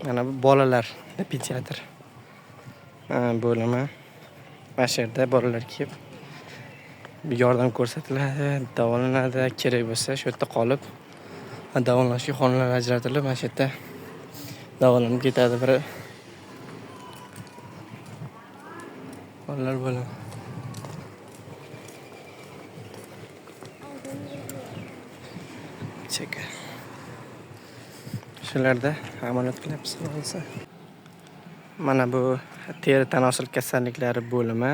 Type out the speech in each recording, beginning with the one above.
Mana bu bolalar pediatr bo'limi. Mana shu yerda bolalar kelib yordam ko'rsatiladi, davolanadi, kerak bo'lsa shu yerda qolib davolanishga xonalar ajratilib, mana shu yerda davolanib ketadi bir bolalar bo'limi. Cheka. Shularda amaliyot qilyapmiz, xudo xohlasa. Mana bu teri tanosil kasalliklari bo'limi.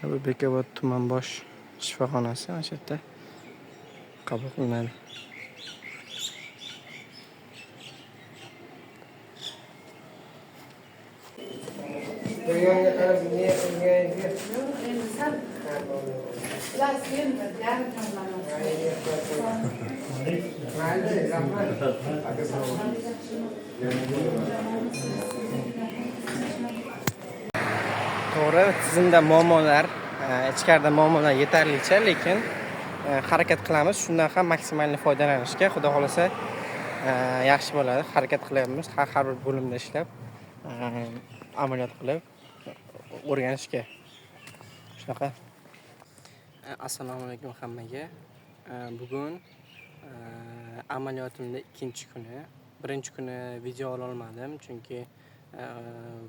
Bu Bekobod tuman bosh shifoxonasi, mana shu yerda qabul qilinadi. To'g'ri, tizimda muammolar, ichkarida muammolar yetarlicha, lekin harakat qilamiz shundan ham maksimal foydalanishga. Xudo xohlasa yaxshi bo'ladi. Harakat qilyapmiz har bir bo'limda ishlab, amaliyot qilib o'rganishga. Shunaqa. Assalomu alaykum hammaga. Bugun amaliyotimda ikkinchi kuni. Birinchi kuni video ola olmadim, chunki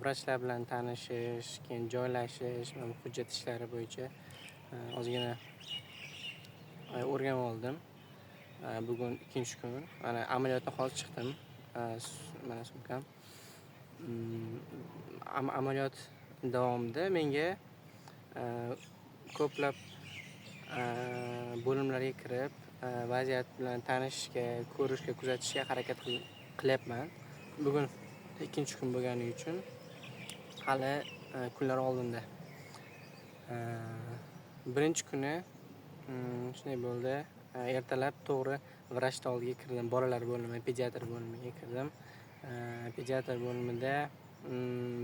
vrachlar bilan tanishish, keyin joylashish, mana hujjat ishlari bo'yicha ozgina o'rganib oldim. Bugun ikkinchi kun. Mana amaliyotdan hozir chiqdim. Mana sumkam. Amaliyot davomida menga ko'plab bo'limlarga kirib, vaziyat bilan tanishishga, ko'rishga, kuzatishga harakat qilyapman. Bugun ikkinchi kun bo'lgani uchun hali kunlar oldinda. Birinchi kuni shunday bo'ldi. Ertalab to'g'ri vrachning oldiga kirdim. Bolalar bo'limi, pediatr bo'limiga kirdim. Pediatr bo'limida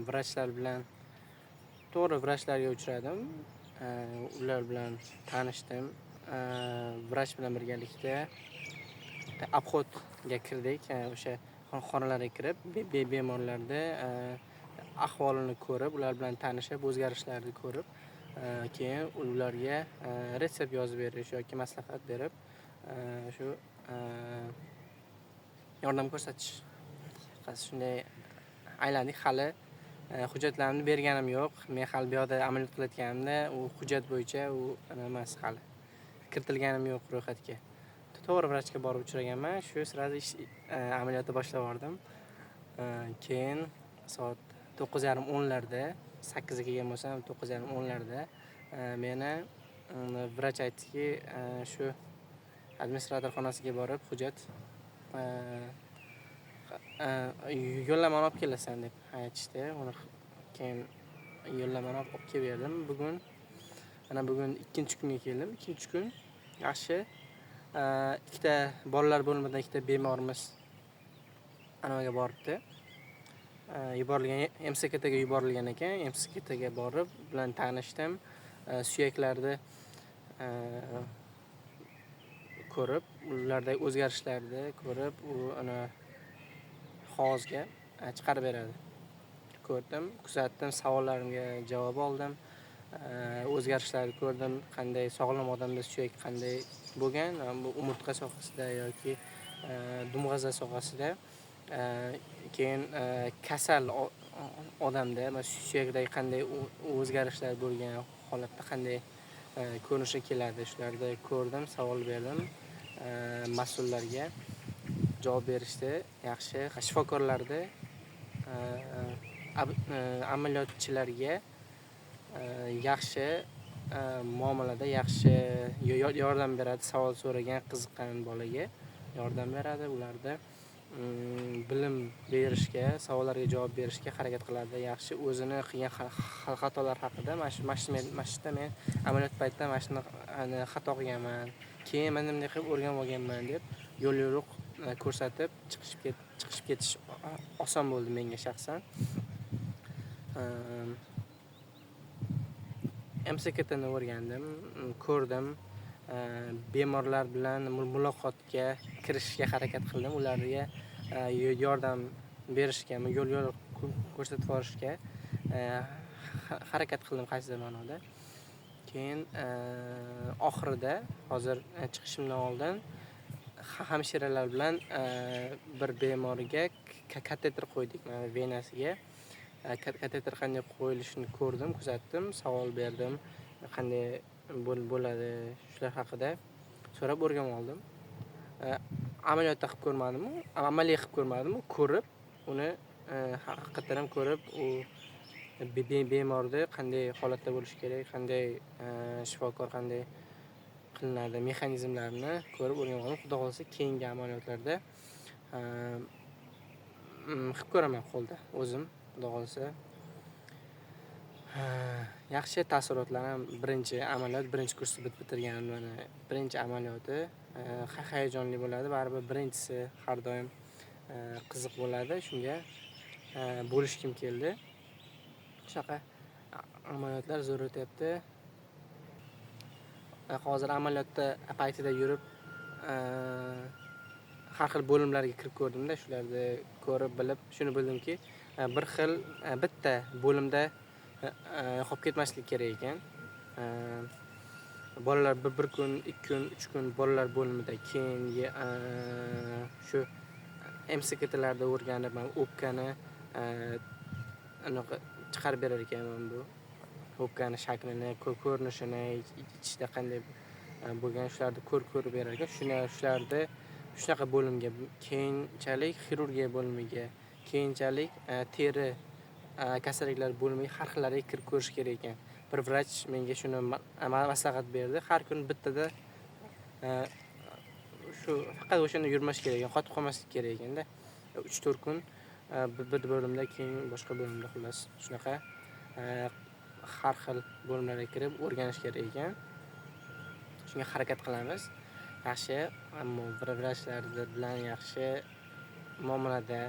vrachlar bilan to'g'ri vrachlarga uchradim. Ular bilan tanishdim. Vrach bilan birgalikda obxodga kirdik. O'sha xonalarga kirib, bemorlarni ahvolini ko'rib, ular bilan tanishib, o'zgarishlarni ko'rib, keyin ularga retsept yozib berish yoki maslahat berib, shu yordam ko'rsatish. Shunday aylandik. Hali hujjatlarimni berganim yo'q. Men hali bu yoqda amaliyot qilayotganimda u hujjat bo'yicha u emas, hali kiritilganim yo'q ro'yxatga. To'g'ri vrachga borib uchraganman. Shu sразу ish amaliyotni boshlab yubordim. Keyin soat 9:30-10larda, 8ga kelgan bo'lsam, 9:30-10larda meni vrach aytdiki, shu administrator xonasiga borib hujjat yo'llamani olib kelasan deb aytishdi. Uni keyin yo'llamani olib kelib berdim. Bugun mana bugun ikkinchi kunga keldim. Ikkinchi kun yaxshi. Ikkita bolalar bo'limidan ikkita bemorimiz anaga boribdi. Yuborilgan, MSKTga yuborilgan ekan. MSKTga borib bilan tanishdim. Suyaklarni ko'rib, ulardagi o'zgarishlarni ko'rib, u ana qog'ozga chiqarib beradi. Ko'rdim, kuzatdim, savollarimga javob oldim. O'zgarishlarni ko'rdim, qanday sog'lom odamda suyak qanday bo'lgan, bu umurtqa sohasida yoki dumg'aza sohasida, keyin kasal odamda suyakdagi qanday o'zgarishlar bo'lgan holatda qanday ko'rinishga keladi, shularni ko'rdim, savol berdim mas'ullarga, javob berishdi. Yaxshi shifokorlarda amaliyotchilarga yaxshi muomalada, yaxshi yordam beradi, savol so'ragan, qiziqqan bolaga yordam beradi, ularda bilim berishga, savollarga javob berishga harakat qiladi. Yaxshi o'zini qilgan xatolar haqida, mana shu men amaliyot paytida mana shuni xato qilganman, keyin mana bunday qilib o'rganib olganman deb yo'l yo'riq ko'rsatib chiqishib ketish oson bo'ldi menga shaxsan. MSKTni o'rgandim, ko'rdim. Bemorlar bilan muloqotga kirishishga harakat qildim. Ularga yordam berishga, yo'l ko'rsatib yuborishga harakat qildim qaysidir ma'noda. Keyin oxirida hozir chiqishimdan oldin hamshiralar bilan bir bemorga kateter qo'ydik, mana venasiga. Kateter qanday qo'yilishini ko'rdim, kuzatdim, savol berdim, qanday bo'ladi shular haqida so'rab o'rganib oldim. Amaliyotda qilib ko'rmadimu, amaliy qilib ko'rmadimu, ko'rib uni haqiqatdan ham ko'rib u bemorni qanday holatda bo'lishi kerak, qanday shifokor qanday qilinadi, mexanizmlarini ko'rib o'rganib oldim. Xudo xohlasa keyingi amaliyotlarda qilib ko'raman qo'lda o'zim, Xudo xohlasa. Yaxshi taassurotlarim birinchi amaliyot, birinchi kursni bitirganim mana birinchi amaliyoti hayajonli bo'ladi, baribir birinchisi har doim qiziq bo'ladi, shunga bo'lishgim keldi. Shunaqa amaliyotlar zo'r o'tyapti. Hozir amaliyotda paytida yurib har xil bo'limlarga kirib ko'rdimda, shularni ko'rib bilib shuni bildimki, bir xil bitta bo'limda qolib ketmaslik kerak ekan. Bolalar bir kun, 2 kun, 3 kun bolalar bo'limida, keyingi shu MSKTlarda o'rganib, man o'pkani anaqa chiqarib berar ekanman, bu o'pkani shaklini, ko'rinishini, ichida qanday bo'lgan shularni ko'rib berar ekan. Shularni shunaqa bo'limga, keyinchalik xirurgiya bo'limiga, keyinchalik teri kasalliklar bo'limiga har xillariga kirib ko'rish kerak ekan. Bir vrach menga shuni maslahat berdi. Har kun bittada shu faqat o'shanda yurmash kerak ekan, qotib qolmaslik kerak ekanda. 3-4 kun bir bo'limda, keyin boshqa bo'limda, xullas shunaqa har xil bo'limlarga kirib o'rganish kerak ekan. Shunga harakat qilamiz. Yaxshi, ammo vrachlar bilan yaxshi muomalada,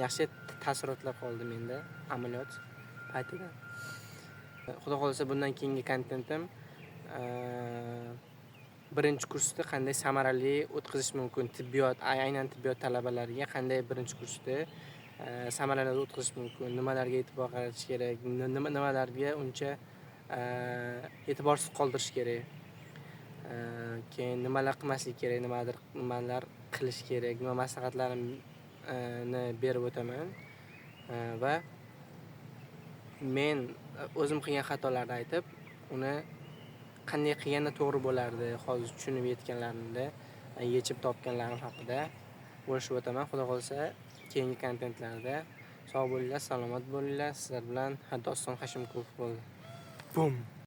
yaxshi taassurotlar qoldi menda amaliyot paytida. Xudo xohlasa bundan keyingi kontentim birinchi kursda qanday samarali o'tkazish mumkin, tibbiyot, aynan tibbiyot talabalariga qanday birinchi kursda samarali o'tkazish mumkin, nimalarga e'tibor qaratish kerak, nimalarga uncha e'tiborsiz qoldirish kerak, keyin nimalar qilmaslik kerak, nimalar qilish kerak, nima maslahatlarimni berib o'taman va men o'zim qilgan xatolarni aytib, uni qanday qilganda to'g'ri bo'lardi, hozir tushunib yetganlarimda, yechib topganlarim haqida bo'lishib o'taman. Xudo xohlasa keyingi kontentlarda. Sog' bo'linglar, salomat bo'linglar. Sizlar bilan Doston Hashimkov bo'ldi. Bum.